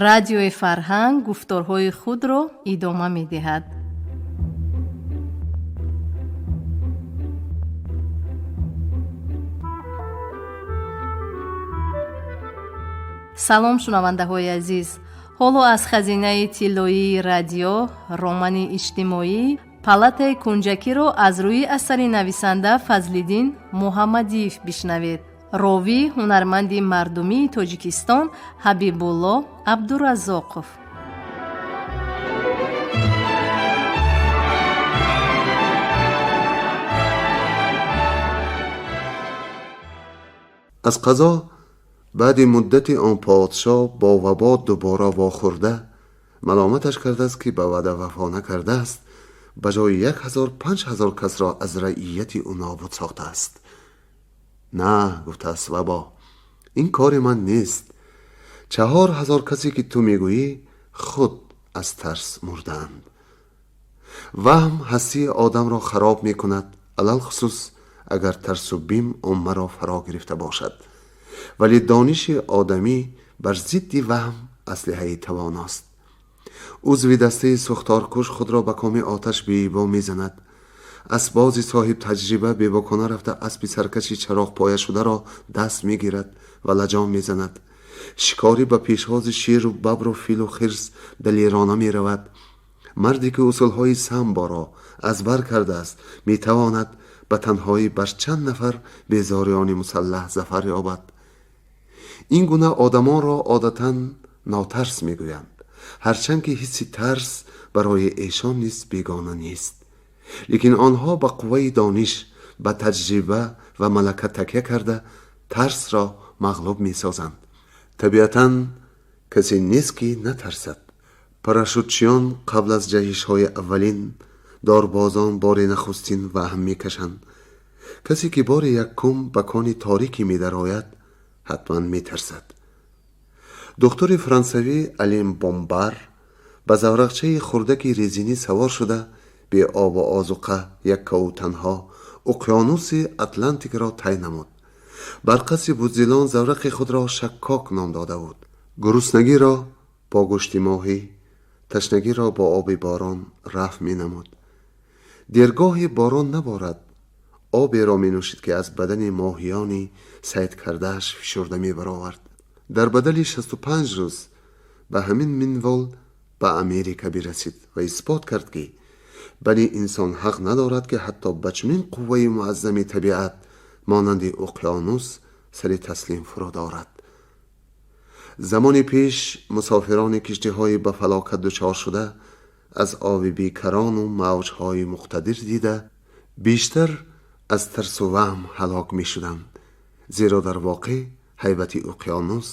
Радиои Фарҳанг гуфторҳои худро идома медиҳад. Салом, шунавандаҳои азиз! Ҳоло аз хазинаи тиллоии радио романи иҷтимоӣ «Палатаи кунҷакиро» аз рӯи асари нависанда Фазлиддин Муҳаммадиев бишнавед. Ровӣ ҳунарманди мардумии Тоҷикистон Ҳабибулло Абдураззоқов. Аз қазо баъди муддати он подшоҳ бо вабо дубора вохӯрда, маломаташ кардааст, ки ба ваъда вафо накардааст, ба ҷои 1000 5000 касро аз раияти ӯ нобуд сохтааст. На, гуфтааст вабо, ин кори ман нест. 4000 касе, ки ту мегӯӣ, худ аз тарс мурдаанд. Ваҳм ҳастии одамро хароб мекунад, алалхусус агар тарсу бим оммаро фаро гирифта бошад. Вале дониши одамӣ бар зидди ваҳм аслиҳаи тавоност. Узви дастаи сӯхторкуш худро ба коми оташ беибо мезанад. Асбози соҳиб таҷриба бебокона рафта, аспи саркаши чароғпоя шударо даст мегирад ва лаҷом мезанад. Шикорӣ ба пешвози шеру бабру филу хирс далерона меравад. Марде, ки усулҳои самборо аз бар кардааст, метавонад ба танҳоӣ бар чанд нафар безориёни мусаллаҳ зафар ёбад. Ин гуна одамонро одатан нотарс мегӯянд, ҳарчанд ки ҳисси тарс барои эшон низ бегона нест. Лекин онҳо ба қувваи дониш, ба таҷриба ва малака такя карда, тарсро мағлуб месозанд. Табиатан касе нест, ки натарсад. Парашютчиён қабл аз ҷаҳишҳои аввалин, дорбозон бори нахустин ваҳм мекашанд. Касе, ки бори якум ба кони торикӣ медарояд, ҳатман метарсад. Духтури франсавӣ Алим Бомбар ба заврақчаи хурдаки резинӣ савор шуда, беобу озуқа, яккаву танҳо уқёнуси Атлантикро тай намуд. Бар қасди буздилон заврақи худро «Шаккок» ном дода буд. Гуруснагиро бо гӯшти моҳӣ, ташнагиро бо оби борон рафъ менамуд. Дергоҳи борон наборад, оберо менӯшид, ки аз бадани моҳиёни сайд кардааш фишурда мебаровард. Дар бадали 65 рӯз ба ҳамин минвол ба Америка бирасид ва исбот кард, ки бани инсон ҳақ надорад, ки ҳатто ба чунин қувваи муаззами табиат монанди уқёнус сари таслим фуро дорад. Замони пеш мусофирони киштиҳои ба фалокат дучор шуда аз оби бекарону мавҷҳои муқтадир дида бештар аз тарсу ваҳм ҳалок мешуданд, зеро дар воқеъ ҳайбати уқёнус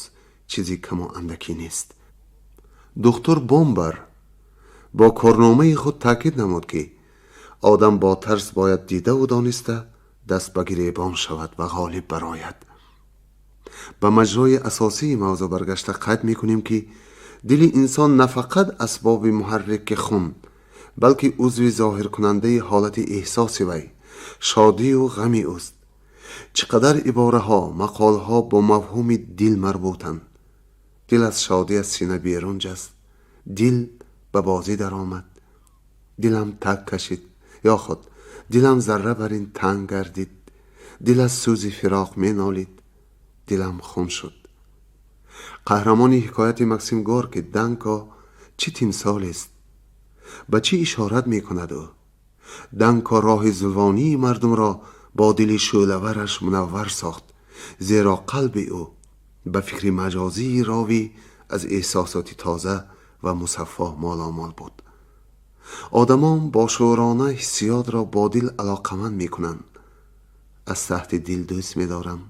чизи каму андакӣ нест. Духтур Бомбар бо корномаи худ таъкид намуд, ки одам бо тарс бояд дидаву дониста даст ба гиребон шавад ва ғолиб барояд. Ба маҷрои асосии мавзӯъ баргашта, қайд мекунем, ки дили инсон на фақат асбоби муҳаррики хун, балки узви зоҳиркунандаи ҳолати эҳсоси вай, шодию ғами ӯст. Чӣ қадар ибораҳо, мақолҳо бо мафҳуми дил марбутанд: дил аз шодӣ аз сина берун ҷаст, дил ба бозӣ даромад, дилам так кашид ё худ дилам зарра бар ин танг гардид, дил аз сӯзи фироқ менолид, дилам хун шуд. Қаҳрамони ҳикояти Максим Горки Данко чӣ тимсолест? Ба чӣ ишорат мекунад ӯ? Данко роҳи зулвонии мардумро бо дили шӯълавараш мунаввар сохт, зеро қалби ӯ, ба фикри маҷозии ровӣ, аз эҳсосоти тоза ва мусаффо моломол буд. Одамон бошуурона ҳиссиётро бо дил алоқаманд мекунанд. Аз таҳти дил дӯст медорам,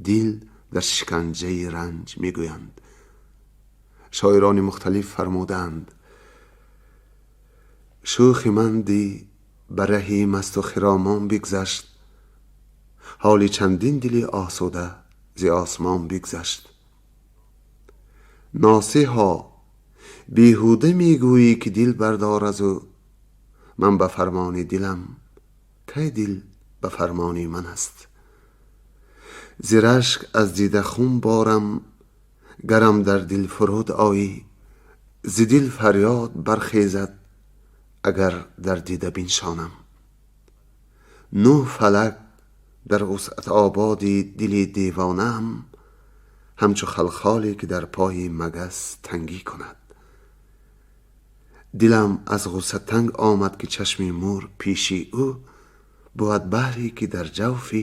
дил дар шиканҷаи ранҷ, мегӯянд. Шоирони мухталиф фармудаанд: шӯхи ман ди ба раҳи масту хиромон бигзашт, ҳоли чандин дили осуда зи осмон бигзашт. Носиҳо, беҳуда мегӯӣ, ки дил бардор аз ӯ. Ман ба фармони дилам, кай дил ба фармони ман аст? Зи рашк аз дида хун борам. Гарам дар дил фуруд оӣ, зи дил фарёд бархезад, агар дар дида биншонам. Нӯҳ фалак дар вусъат ободи дили девонаам, ҳамчу халхоле ки дар пои магас тангӣ кунад. Дилам аз ғусса танг омад, ки чашми мур пеши ӯ бувад, баҳре ки дар ҷавфи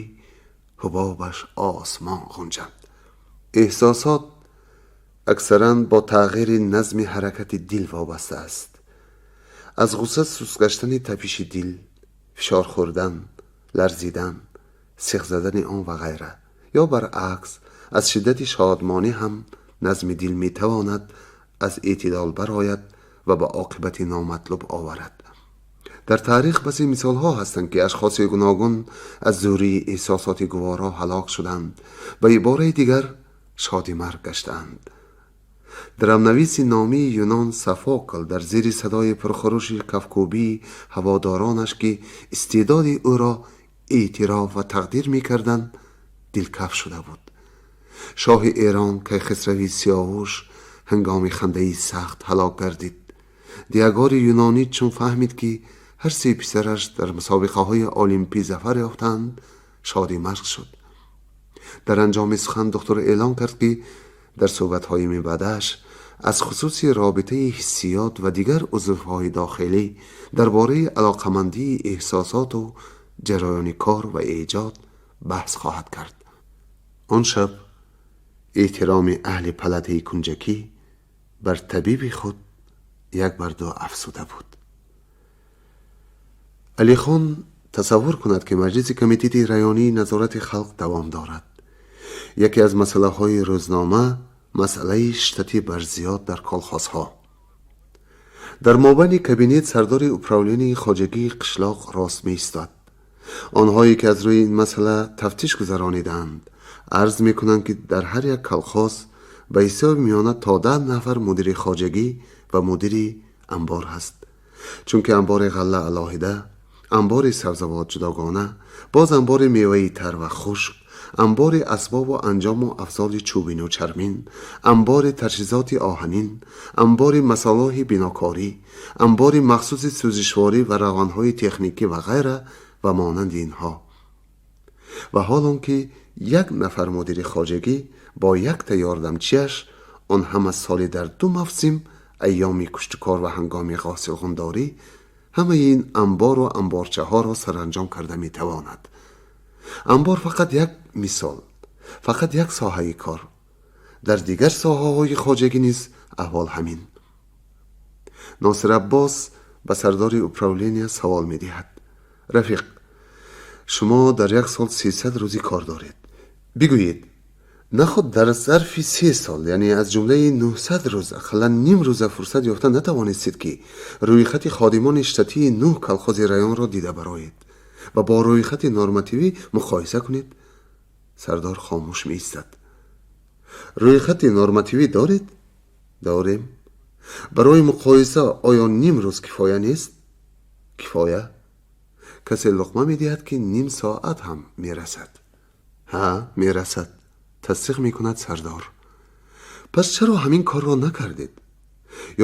ҳубобаш осмон ғунҷад. Эҳсосот аксаран бо тағйири назми ҳаракати дил вобаста аст. Аз ғусса суст гаштани тапиши дил, фишор хӯрдан, ларзидан, сиғ задани он ва ғайра, ё баръакс, аз шиддати шодмонӣ ҳам назми дил метавонад аз эътидол барояд ва ба оқибати номатлуб оварад. Дар таърих басе мисолҳо ҳастанд, ки ашхоси гуногун аз зӯрии эҳсосоти гуворо ҳалок шуданд, ба ибораи дигар шодимарг гаштаанд. Драмнависи номии юнон Сафокл дар зери садои пурхурӯши кафкӯбии ҳаводоронаш, ки истеъдоди ӯро эътироф ва тақдир мекарданд, дилкаф шуда буд. Шоҳи Эрон Кайхисрави Сиёвуш ҳангоми хандаи сахт ҳалок гардид. Диагори юнонӣ чун фаҳмид, ки ҳар се писараш дар мусобиқаҳои олимпӣ зафар ёфтанд, шодимарг шуд. Дар анҷоми сухан духтур эълон кард, ки дар суҳбатҳои мебаъдааш аз хусуси робитаи ҳиссиёт ва дигар узвҳои дохилӣ дар бораи алоқамандии эҳсосоту ҷараёни кор ва эҷод баҳс хоҳад кард. Он шаб эҳтироми аҳли палатаи кунҷакӣ бар табиби худ як бар ду афзуда буд. Алихон тасаввур кунад, ки маҷлиси комитети районии назорати халқ давом дорад. Яке аз масъалаҳои рӯзнома масъалаи штати барзиёд дар колхозҳо. Дар мобайни кабинет сардори управленияи хоҷагии қишлоқ рост меистод. Онҳое ки аз рӯи ин масъала тафтиш гузаронидаанд, арз мекунанд, ки дар ҳар як колхоз ба ҳисоби миёна то 10 нафар мудири хоҷагӣ ва мудири анбор ҳаст, чунки анбори ғалла алоҳида, анбори сабзавот ҷудогона, боз анбори меваи тар ва хушк, анбори асбобу анҷому афзоли чӯбину чармин, анбори таҷҳизоти оҳанин, анбори масолеҳи бинокорӣ, анбори махсуси сӯзишворӣ ва равандҳои техникӣ ва ғайра ва монанди инҳо. Ва ҳол он ки як нафар мудири хоҷагӣ бо якта ёрдамчиаш, он ҳама соли дар ду мавсим, айёми куштукор ва ҳангоми ҳосилғундорӣ, ҳамаи ин анбору анборчаҳоро саранҷом карда метавонад. Анбор фақат як мисол, фақат як соҳаи кор. Дар дигар соҳаҳои хоҷагӣ низ аҳвол ҳамин. Носир Аббос ба сардори управления савол медиҳад: «Рафиқ, шумо дар як сол 300 рӯзи кор доред. Бигӯед, наход дар зарфи 3 сол, яъне аз ҷумлаи 900 рӯз, ақаллан ним рӯза фурсат ёфта натавонистед, ки рӯйхати ходимони штатии нӯҳ колхози районро дида бароед ва бо рӯйхати нормативӣ муқоиса кунед?» Сардор хомӯш меистад. «Рӯйхати нормативӣ доред?» «Дорем». «Барои муқоиса оё ним рӯз кифоя нест?» «Кифоя. Касе луқма медиҳад, ки ним соат ҳам мерасад». «Ҳа, мерасад», тасдиқ мекунад сардор. «Пас чаро ҳамин корро накардед?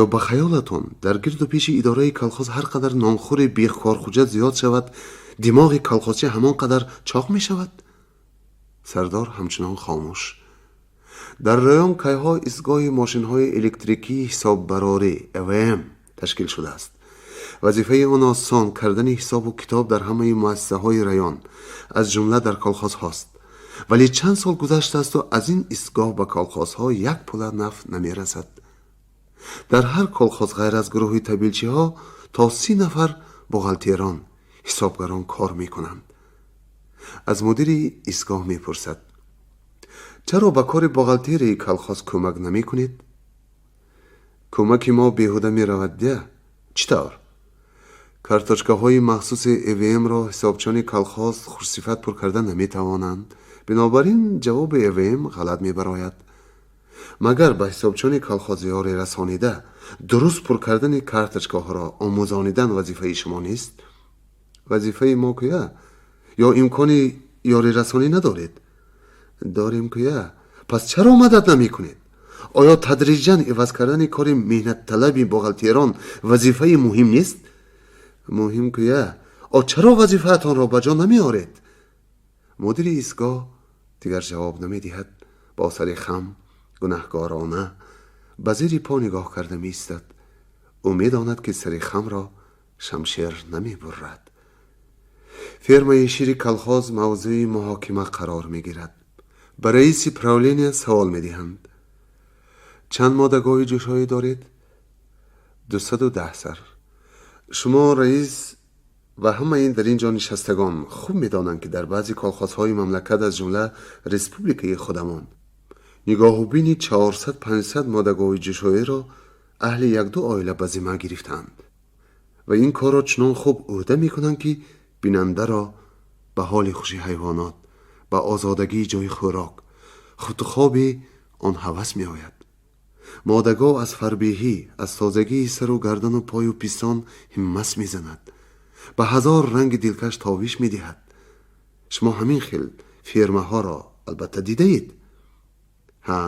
Ё ба хаёлатон дар гирду пеши идораи колхоз ҳар қадар нонхӯри бехкорхуҷа зиёд шавад, димоғи колхозчӣ ҳамон қадар чоқ мешавад?» Сардор ҳамчунон хомӯш. Дар район кайҳо истгоҳи мошинҳои электрикии ҳисоббарорӣ ЭВМ ташкил шудааст. Вазифаи он осон кардани ҳисобу китоб дар ҳамаи муассисаҳои район, аз ҷумла дар колхозҳост. Вале чанд сол гузаштаасту аз ин истгоҳ ба колхозҳо як пула нафъ намерасад. Дар ҳар колхоз ғайр аз гурӯҳи табилчиҳо то 30 нафар бухгалтерон, ҳисобгарон кор мекунанд. Аз мудири истгоҳ мепурсад: «Чаро ба кори бухгалтерии колхоз кӯмак намекунед?» «Кӯмаки мо беҳуда меравад дя». «Чӣ тавр?» «Карточкаҳои махсуси ЭВМ-ро ҳисобчони колхоз хушсифат пур карда наметавонанд, бинобар ин ҷавоби ЭВМ ғалат мебарояд». «Магар ба ҳисобчони колхоз ёрӣ расонида, дуруст пур кардани карточкаҳоро омӯзонидан вазифаи шумо нест?» «Вазифаи мо куя? Ё имкони ёрирасонӣ надоред?» «Дорем куя». «Пас чаро мадад намекунед?» Оё тадриҷан иваз кардани кори меҳнатталаби бухгалтерон вазифаи муҳим нест? Муҳим куя. О чаро вазифаатонро ба ҷо намеоред? Мудири истгоҳ дигар ҷавоб намедиҳад. Бо сари хам гунаҳгорона ба зери по нигоҳ карда меистад. Ӯ медонад, ки сари хамро шамшер намебурад. Фермаи шири колхоз мавзӯи муҳокима қарор мегирад. Ба раиси правления савол медиҳанд: чанд модагови ҷӯшоӣ доред? 210 сар. Шумо, раис, ва ҳамаи дар ин ҷо нишастагон хуб медонанд, ки дар баъзе колхозҳои мамлакат, аз ҷумла республикаи худамон, нигоҳубини 400-500 модагови ҷӯшоиро аҳли якду оила ба зимма гирифтаанд ва ин корро чунон хуб ӯҳда мекунанд, ки бинандаро ба ҳоли хуши ҳайвонот, ба озодагии ҷои хӯрок, худхоби он ҳавас меояд. Модагов аз фарбеҳӣ, аз тозагии сару гардану пою пистон ҳиммас мезанад, ба ҳазор ранги дилкаш тобиш медиҳад. Шумо ҳамин хел фермаҳоро албатта дидаед. Ҳа,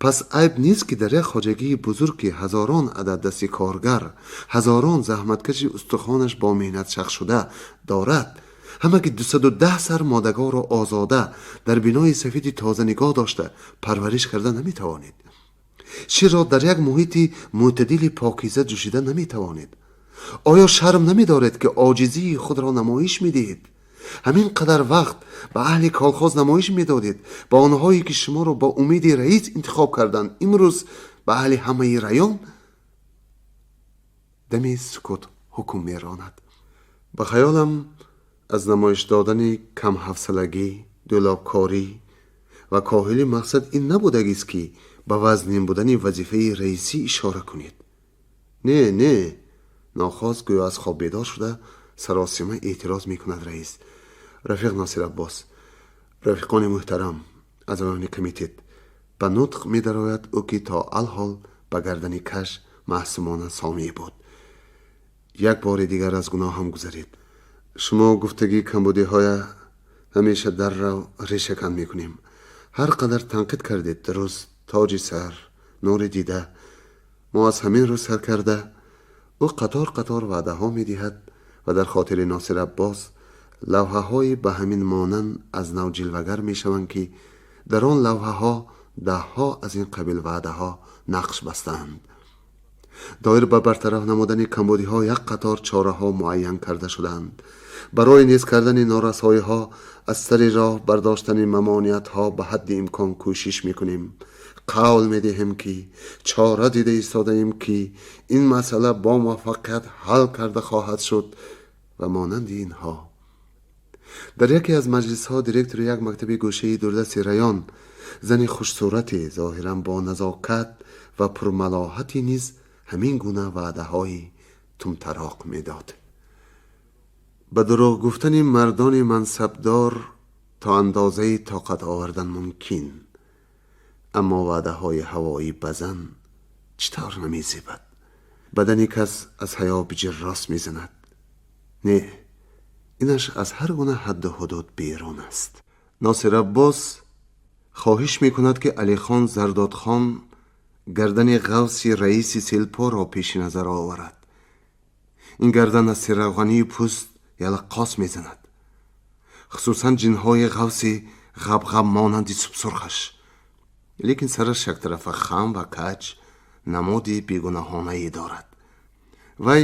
пас айб нест, ки дар як хоҷагии бузург, ки ҳазорон адад дасти коргар, ҳазорон заҳматкаши устухонаш бо меҳнат шахшуда дорад, ҳамаги 210 сар модаговро озода дар бинои сафеди тоза нигоҳ дошта парвариш карда наметавонед, ширро дар як муҳити мӯътадили покиза ҷӯшида наметавонед. Оё шарм намедоред, ки оҷизии худро намоиш медиҳед? Ҳамин қадар вақт ба аҳли колхоз намоиш медодед, ба онҳое, ки шуморо ба умеди раис интихоб карданд, имрӯз ба аҳли ҳамаи район. Дами сукут ҳукм меронад. Ба хаёлам, аз намоиш додани камҳавсалагӣ, дӯлобкорӣ ва коҳилӣ мақсад ин набудагист, ки ба вазнин будани вазифаи раисӣ ишора кунед. Не, не, нохост гӯё аз хоб бедор шуда, саросима эътироз мекунад раис. Рафиқ Носир Аббос, рафиқони муҳтарам, аъзоёни комитет, ба нутқ медарояд ӯ, ки то алҳол ба гардани каж маъсумона сомеъ буд. Як бори дигар аз гуноҳам гузаред. Шумо гуфтагӣ камбудиҳоя ҳамеша даррав решакан мекунем. Ҳар қадар танқид кардед, дуруст, тоҷи сар, нури дида. Мо аз ҳамин рӯз сар карда. Ӯ қатор қатор ваъдаҳо медиҳад ва дар хотири Носир Аббос лавҳаҳои ба ҳамин монанд аз нав ҷилвагар мешаванд, ки дар он лавҳаҳо даҳҳо аз ин қабил ваъдаҳо нақш бастаанд. Доир ба бартараф намудани камбудиҳо як қатор чораҳо муайян карда шудаанд. Барои низ кардани норасоиҳо, аз сари роҳ бардоштани мамониятҳо ба ҳадди имкон кӯшиш мекунем. Қавл медиҳем, ки чора дида истодаем, ки ин масъала бо муваффақият ҳал карда хоҳад шуд ва монанди инҳо. Дар яке аз маҷлисҳо директори як мактаби гӯшаи дурдасти район, зани хушсурате, зоҳиран бо назокат ва пурмалоҳате, низ ҳамин гуна ваъдаҳои тумтароқ медод. Ба дурӯғ гуфтани мардони мансабдор то андозаи тоқат овардан мумкин, аммо ваъдаҳои ҳавоӣ ба зан чӣ тавр намезебад? Бадани кас аз ҳаё биҷиррос мезанад. Не, инаш аз ҳар гуна ҳадду ҳудуд берун аст. Носир Аббос хоҳиш мекунад, ки Алихон Зардодхон гардани ғавси раиси селпоро пеши назар оварад. Ин гардан аз серравғании пӯст ялаққос мезанад, хусусан ҷинҳои ғавси ғабғаб монанди субсурхаш. Лекин сараш яктарафа хам ва каҷ намуди бегуноҳонае дорад. Вай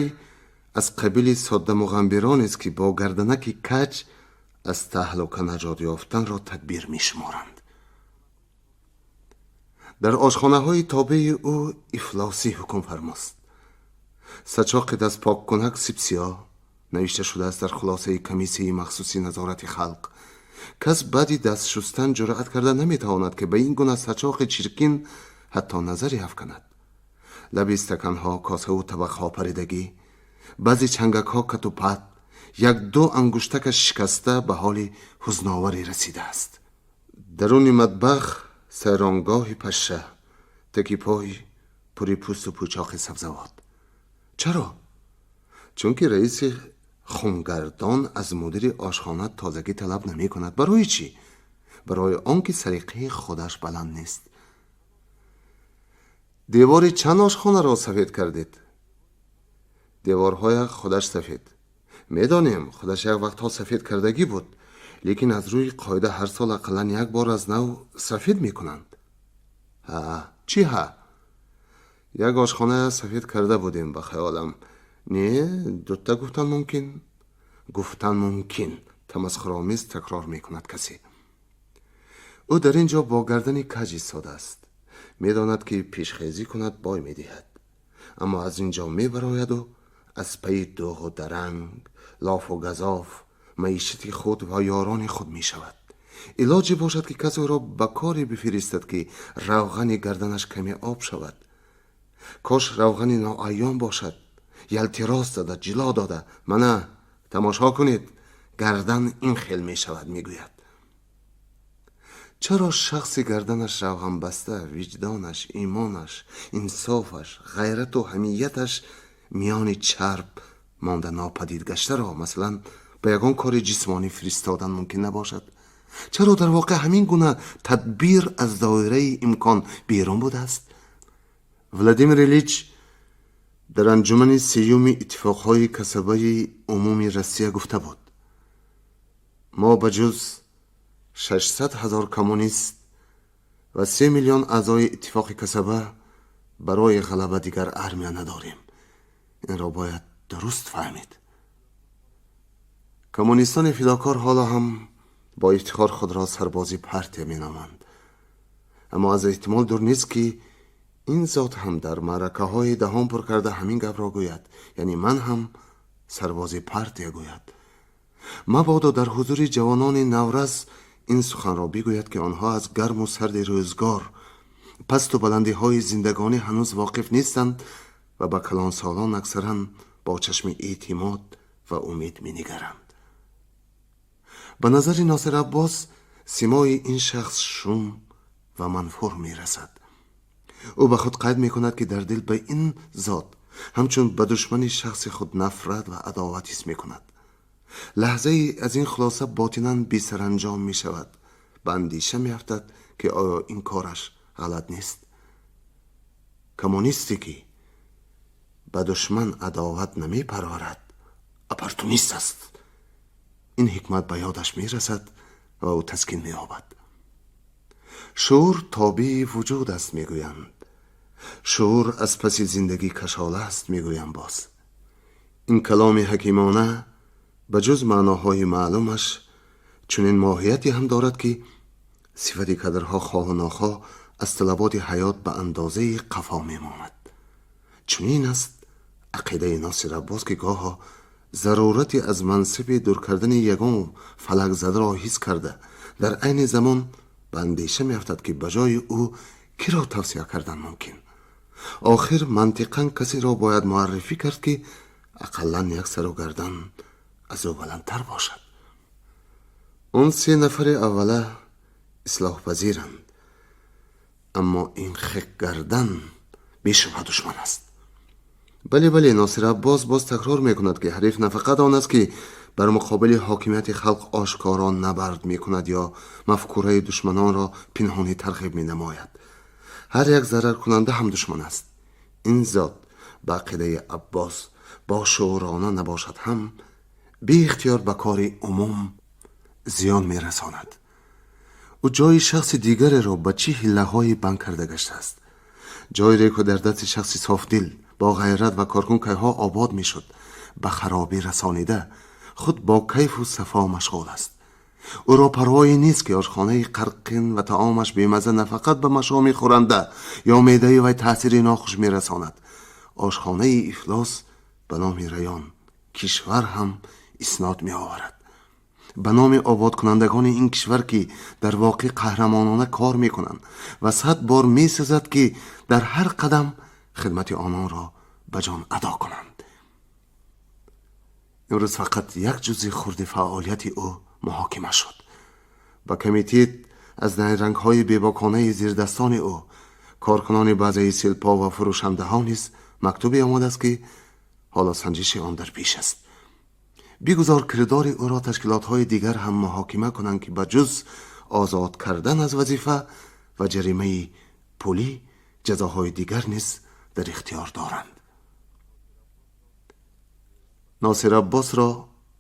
аз қабили соддамуғамбиронест, ки бо гарданаки каҷ аз таҳлука наҷот ёфтанро тадбир мешуморанд. Дар ошхонаҳои тобеи ӯ ифлосӣ ҳукмфармост. Сачоқи дастпоккунак сибсиёҳ, навишта шудааст дар хулосаи комиссияи махсуси назорати халқ. Кас баъди даст шустан ҷуръат карда наметавонад, ки ба ин гуна сачоқи чиркин ҳатто назаре афканад. Лаби стаканҳо, косаву табақҳо паридагӣ, баъзе чангакҳо кату пат, як-ду ангуштакаш шикаста ба ҳоли ҳузноваре расидааст. Даруни матбах сайронгоҳи пашша, таки пой пури пӯсту пӯчоқи сабзавот. Чаро? Чунки раиси хунгардон аз мудири ошхона тозагӣ талаб намекунад. Барои чӣ? Барои он ки салиқаи худаш баланд нест. Девори чанд ошхонаро сафед кардед? Деворҳоя худаш сафед. Медонем, худаш як вақтҳо сафед кардагӣ буд, лекин аз рӯи қоида ҳар сол ақаллан як бор аз нав сафед мекунанд. Ҳа, чӣ ҳа? Як ошхона сафед карда будем, ба хаёлам. Не, дута гуфтан мумкин. Гуфтан мумкин, тамасхуромез такрор мекунад касе. Ӯ дар ин ҷо бо гардани каҷ истодааст. Медонад, ки пешхезӣ кунад, бой медиҳад. Аммо аз ин ҷо мебарояду аз пайи дӯғу даранг, лофу газоф, маишати худ ва ёрони худ мешавад. Илоҷе бошад, ки кас ӯро ба коре бифиристад, ки равғани гарданаш каме об шавад. Кош равғани ноайён бошад. Ялтирос зада, ҷило дода, мана тамошо кунед, гардан ин хел мешавад, мегӯяд. Чаро шахси гарданаш равғанбаста, виҷдонаш, имонаш, инсофаш, ғайрату ҳамияташ миёни чарб монда нопадид гаштаро, масалан, ба ягон кори ҷисмонӣ фиристодан мумкин набошад? Чаро дар воқеъ ҳамин гуна тадбир аз доираи имкон берун будааст? Владимир Ильич дар анҷумани сеюми иттифоқҳои касабаи умуми Россия гуфта буд: мо ба ҷуз 600 000 коммунист ва 3 миллион аъзои иттифоқи касаба барои ғалаба дигар армия надорем. Инро бояд дуруст фаҳмид. Коммунистони фидокор ҳоло ҳам бо ифтихор худро сарбози партия меноманд. Аммо аз эҳтимол дур нест, ки ин зот ҳам дар маъракаҳои даҳон пур карда ҳамин гапро гӯяд, яъне ман ҳам сарбози партия гӯяд. Мабодо дар ҳузури ҷавонони наврас ин суханро бигӯяд, ки онҳо аз гарму сарди рӯзгор, пасту баландиҳои зиндагонӣ ҳанӯз воқиф нестанд ва ба калонсолон аксаран бо чашми эътимод ва умед менигаранд. Ба назари Носир Аббос симои ин шахс шум ва манфур мерасад. Ӯ ба худ қайд мекунад, ки дар дил ба ин зот ҳамчун ба душмани шахси худ нафрат ва адоват ҳис мекунад. Лаҳзае аз ин хулоса ботинан бесаранҷом мешавад. Ба андеша меафтад, ки оё ин кораш ғалат нест? Коммунисте, ки ба душман адоват намепарварад, оппортунист аст. Ин ҳикмат ба ёдаш мерасад ва ӯ таскин меёбад. Шуур тобеи вуҷуд аст, мегӯянд. Шуур аз паси зиндагӣ кашола аст, мегӯям боз. Ин каломи ҳакимона ба ҷуз маъноҳои маълумаш чунин моҳияте ҳам дорад, ки сифати кадрҳо хоҳу нохоҳ аз талаботи ҳаёт ба андозаи қафо мемонад. Чунин аст ақидаи Носир Аббос, ки гоҳо зарурати аз мансиби дур кардани ягон фалакзадаро ҳис карда, дар айни замон ба андеша меафтад, ки ба ҷои ӯ киро тавсия кардан мумкин. Охир мантиқан касеро бояд муаррифӣ кард, ки ақаллан як сару гардан аз ӯ баландтар бошад. Он се нафари аввала ислоҳпазиранд, аммо ин хекгардан бешубҳа душман аст. Бале, бале, Носир Аббос боз такрор мекунад, ки ҳариф на фақат он аст, ки бар муқобили ҳокимияти халқ ошкоро набард мекунад ё мафкураи душманонро пинҳонӣ тарғиб менамояд. Ҳар як зараркунанда ҳам душман аст. Ин зот ба ақидаи Аббос бошуурона набошад ҳам, беихтиёр ба кори умум зиён мерасонад. Ӯ ҷои шахси дигареро ба чӣ ҳиллаҳое банд карда гаштааст. Ҷойре, ки дар дасти шахси софдил, бо ғайрат ва коркун кайҳо обод мешуд, ба харобӣ расонида, худ бо кайфу сафо машғул аст. Ӯро парвое нест, ки ошхонаи қарқин ва таомаш бемазза на фақат ба машоми хӯранда ё меъдаи вай таъсири нохуш мерасонад, ошхонаи ифлос ба номи район, кишвар ҳам иснод меоварад. Ба номи ободкунандагони ин кишвар, ки дар воқеъ қаҳрамонона кор мекунанд ва сад бор месазад, ки дар ҳар қадам хидмати ононро ба ҷон адо кунанд. Имрӯз фақат як ҷузъи хурди фаъолияти ӯ муҳокима шуд. Ба комитет аз найрангҳои бебоконаи зирдастони ӯ, коркунони баъзеи Силпо ва фурӯшандаҳо низ мактубе омадааст, ки ҳоло санҷиши он дар пеш аст. Бигузор кирдори ӯро ташкилотҳои дигар ҳам муҳокима кунанд, ки ба ҷуз озод кардан аз вазифа ва ҷаримаи пулӣ ҷазоҳои дигар низ дар ихтиёр доранд. Носир Аббосро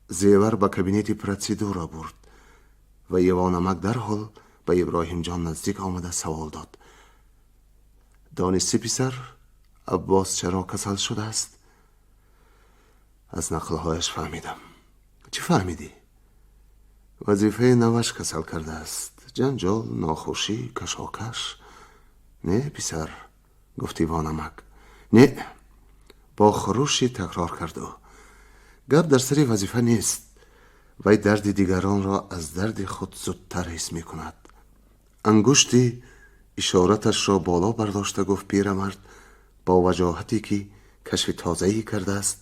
Зевар ба кабинети процедура бурд ва Ивон амак дарҳол ба Иброҳимҷон наздик омада савол дод: «Донисти, писар, Аббос чаро касал шудааст?» «Аз нақлҳояш фаҳмидам». «Чӣ фаҳмидӣ?» «Вазифаи наваш касал кардааст. Ҷанҷол, нохушӣ, кашокаш». «Не, писар», гуфт Ивон амак. «Не», бо хурӯшӣ такрор кард ӯ. «Гап дар сари вазифа нест. Вай дарди дигаронро аз дарди худ зудтар ҳис мекунад». Ангушти ишораташро боло бардошта гуфт пирамард бо ваҷоҳате, ки кашфи тозае кардааст,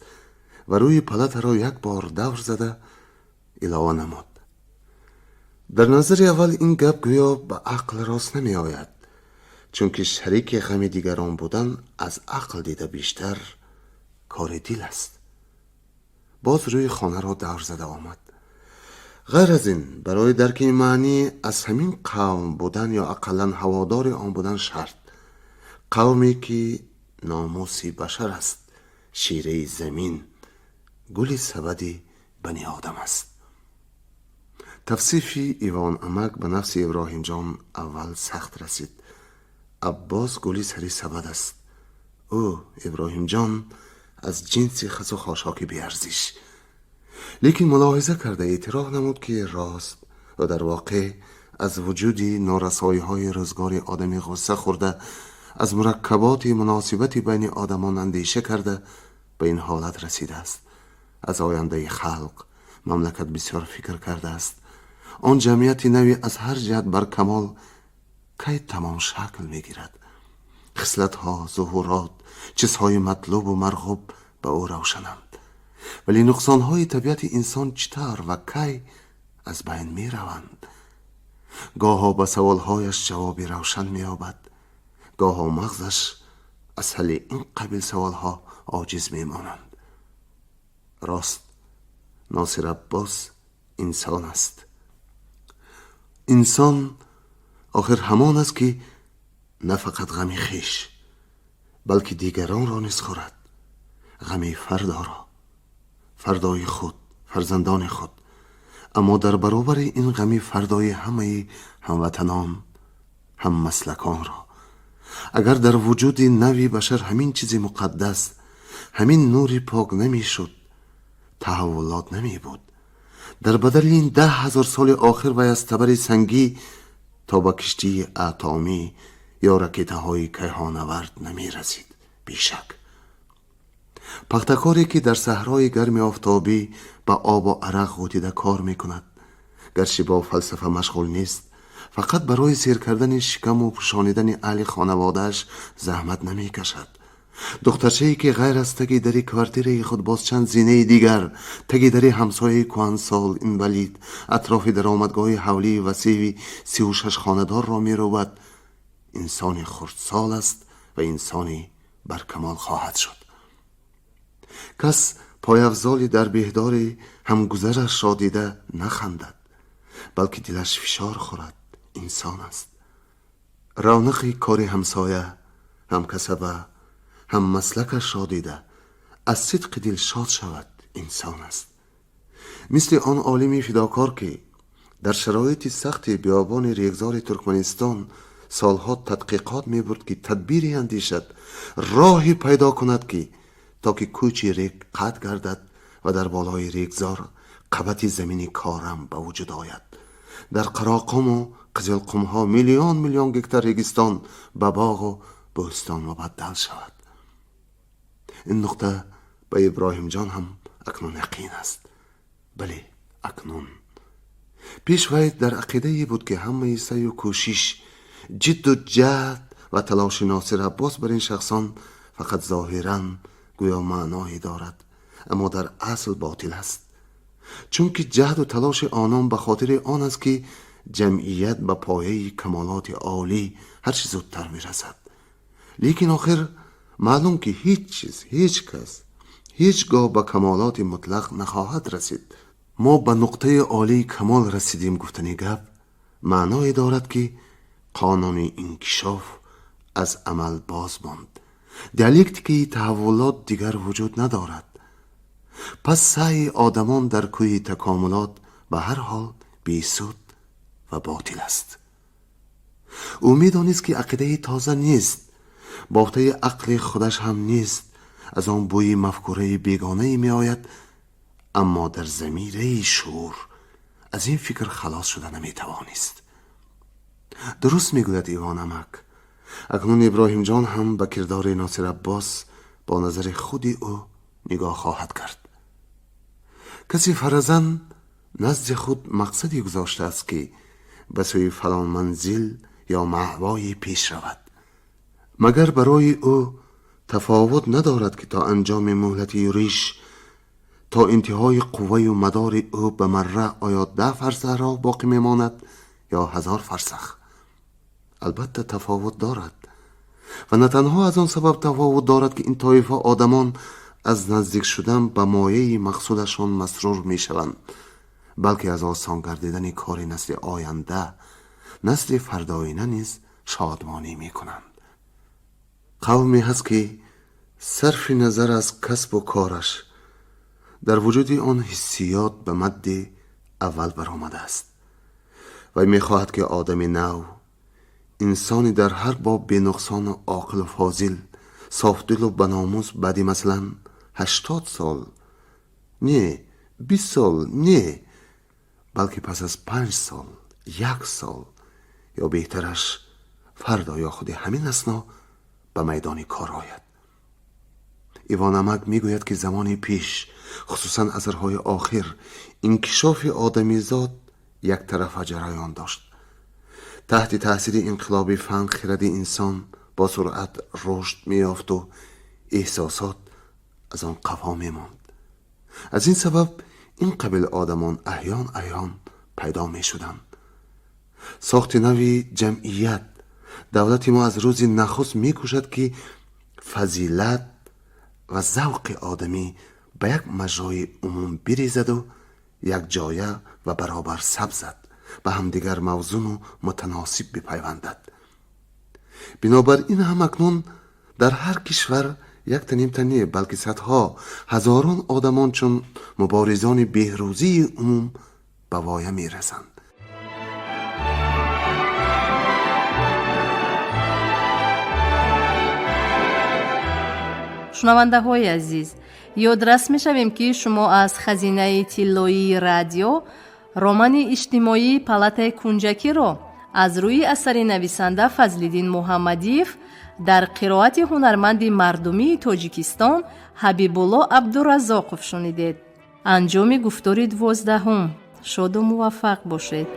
ва рӯи палатаро як бор давр зада илова намуд: «Дар назари аввал ин гап гӯё ба ақл рост намеояд, чунки шарики ғами дигарон будан аз ақл дида бештар кори дил аст». Боз рӯи хонаро давр зада омад. «Ғайр аз ин, барои дарки ин маънӣ аз ҳамин қавм будан ё ақаллан ҳаводори он будан шарт. Қавме, ки номуси башар аст, шираи замин, гули сабади бани одам аст». Тавсифи Ивон амак ба нафси Иброҳимҷон аввал сахт расид. Аббос гули сари сабад аст, ӯ, Иброҳимҷон, аз ҷинси хасу хошоки беарзиш. Лекин мулоҳиза карда эътироф намуд, ки рост ва дар воқеъ аз вуҷуди норасоиҳои рӯзгори одами ғусса хӯрда, аз мураккаботи муносибати байни одамон андеша карда ба ин ҳолат расидааст. Аз ояндаи халқ, мамлакат бисёр фикр кардааст. Он ҷамъияти нави аз ҳар ҷиҳат баркамол кай тамом шакл мегирад? Хислатҳо, зуҳурот, чизҳои матлубу марғуб ба ӯ равшананд, вале нуқсонҳои табиати инсон чӣ тавр ва кай аз байн мераванд? Гоҳо ба саволҳояш ҷавоби равшан меёбад, гоҳо мағзаш аз ҳалли ин қабил саволҳо оҷиз мемонанд. Рост, Носир Аббос инсон аст. Инсон охир ҳамон аст, ки на фақат ғами хеш, балки дигаронро низ хӯрад, ғами фардоро, фардои худ, фарзандони худ, аммо дар баробари ин ғами фардои ҳамаи ҳамватанон, ҳаммаслаконро. Агар дар вуҷуди нави башар ҳамин чизи муқаддас, ҳамин нури пок намешуд, таҳаввулот намебуд. Дар бадали ин 10 000 соли охир вай аз табари сангӣ то ба киштии атомӣ ё ракетаҳои кайҳонавард намерасид, бешак. Пахтакоре, ки дар саҳрои гарми офтобӣ ба обу арақ ғӯтида кор мекунад, гарчи бо фалсафа машғул нест, фақат барои сер кардани шикаму пӯшонидани аҳли хонаводааш заҳмат намекашад. Духтарчае, ки ғайр аз таги дари квартираи худ боз чанд зинаи дигар, таги дари ҳамсояи кӯҳансол, инвалид, атрофи даромадгоҳи ҳавлии васеи 36 хонадорро мерӯбад, инсони хурдсол аст ва инсони баркамол хоҳад шуд. Кас пойафзоли дар беҳдори ҳамгузарашро дида нахандад, балки дилаш фишор хӯрад, инсон аст. Равнақи кори ҳамсоя, ҳамкасаба, ҳаммаслакашро дида аз сидқи дил шод шавад, инсон аст. Мисли он олими фидокор, ки дар шароити сахти биёбони регзори Туркманистон солҳо тадқиқот мебурд, ки тадбире андешад, роҳе пайдо кунад, ки то ки кӯчи рег қатъ гардад ва дар болои регзор қабати замини корам ба вуҷуд ояд. Дар Қароқуму Қизилқумҳо миллион миллион гектар регистон ба боғу бӯстон мубаддал шавад. Ин нуқта ба Иброҳимҷон ҳам акнун яқин аст. Бале, акнун. Пеш вай дар ақидае буд, ки ҳамаи саъю кӯшиш, ҷидду ҷаҳд ва талоши Носир Аббос бар ин шахсон фақат зоҳиран гӯё маъное дорад, аммо дар асл ботил аст, чунки ҷаҳду талоши онон ба хотири он аст, ки ҷамъият ба пояи камолоти олӣ ҳарчи зудтар мерасад. Лекин охир маълум, ки ҳеҷ чиз, ҳеҷ кас ҳеҷ гоҳ ба камолоти мутлақ нахоҳад расид. Мо ба нуқтаи олии камол расидем гуфтани гап маъное дорад, ки қонуни инкишоф از عمل باز ماند. دیالکتیکی تحولات دیگر وجود ندارد. پس سعی آدمان در کوی تکاملات به هر حال بیسود و باطل است. او میدانست که عقیده تازه نیست، بافته عقل خودش هم نیست، از آن بوی مفکوره بیگانه می آید، اما در ضمیره شعور از این فکر خلاص شده نمی توانست. درست میگوید ایوان عمک. اکنون ابراهیم جان هم به کردار ناصر عباس با نظر خودی او نگاه خواهد کرد. کسی فرضاً نزد خود مقصدی گذاشته است که به سوی فلان منزل یا مأوایی پیش رود، مگر برای او تفاوت ندارد که تا انجام مهلت یوریش، تا انتهای قوه و مدار او به مره آیا 10 فرسخ را باقی میماند یا 1000 فرسخ؟ البته تفاوت دارد و نه تنها از آن سبب تفاوت دارد که این طایفه آدمان از نزدیک شدن به مایه مقصودشان مسرور میشوند، بلکه از آسان گردیدن کار نسل آینده، نسل فرداینه نیز شادمانی میکنند. قومی هست که صرف نظر از کسب و کارش در وجود آن حسیات به مد اول برآمده است و میخواهد که آدم نو، انسانی در هر باب به نقصان و عاقل و فاضل، صافدل و بناموس، بعدی مثلا 80 سال، نه 20 سال، نه، بلکه پس از 5 سال، 1 سال یا بهترش فردا یا خود همین اثنا به میدان کار آید. ایوان عمک میگوید که زمان پیش، خصوصا عصرهای آخر، انکشاف آدمیزاد یک طرفه جریان داشت. تحت تاثیر انقلاب فن خرد انسان با سرعت رشد می‌یافت و احساسات از آن قفا می‌ماند. از این سبب این قبیل آدمان احیان احیان پیدا می‌شدند. ساخت نوی جمعیت دولت ما از روز نخست می‌کوشد که فضیلت و ذوق آدمی به یک مجرای عموم بریزد و یک جایه و برابر سبزد، به همدیگر موزون و متناسب بپیوندد. بنابراین هم اکنون در هر کشور یک تنیم تنی بلکه صدها هزاران آدمان چون مبارزان بهروزی عموم به وایه میرسند. Шунавандаҳои азиз, ёдрас мешавем, ки шумо аз хазинаи тиллоии радио романи иҷтимоии палатаи кунҷакиро аз рӯи асари нависанда Фазлиддин Муҳаммадиев дар қироати ҳунарманди мардумии Тоҷикистон Ҳабибулло Абдуразоқов шунидед. Анҷоми гуфтори 12-ум. Шоду муваффақ бошед.